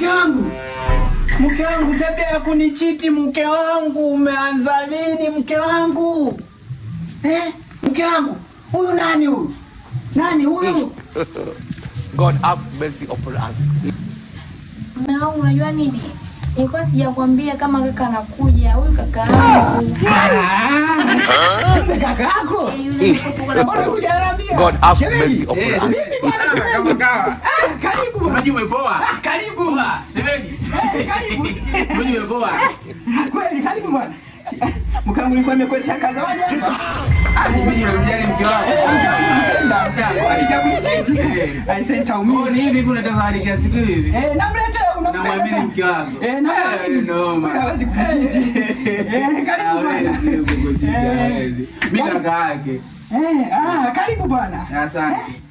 Mke wangu, mke wangu, tabia ya kunichiti mke wangu, umeanza lini mke wangu? Eh, mke wangu, huyu nani huyu? Nani huyu? God have mercy upon us. Mume wangu, unajua nini? Nilikuwa sijakwambia kama kaka anakuja. Huyu kaka yangu. Kumbe kaka yako? Eh, yule nilipokuwa na Mbona hujaniambia? God have Shemeji, mercy upon us. vipi bwana shemeji? Kama kawa. Ah, karibu. Shemeji, umepoa. Ah, karibu. Poa, shemeji. Eh, karibu. Shemeji, umepoa. Kweli, karibu bwana. Mke wangu, nilikuwa nimekuletea kazawadi hapa. Ah, shemeji, unamjali mke wako. Aise, nitaumia. Oh, ni hivi kuna zawadi kiasi tu hivi. Eh, namletea, unampenda Namwamini sana. mke wangu. Eh, namwamini. Eh, noma. Hawezi kukuchiti. Eh, karibu bwana. Hawezi kukuchiti, Eh. hawezi. Mimi kaka yake. Eh, ah, karibu bwana. Asante.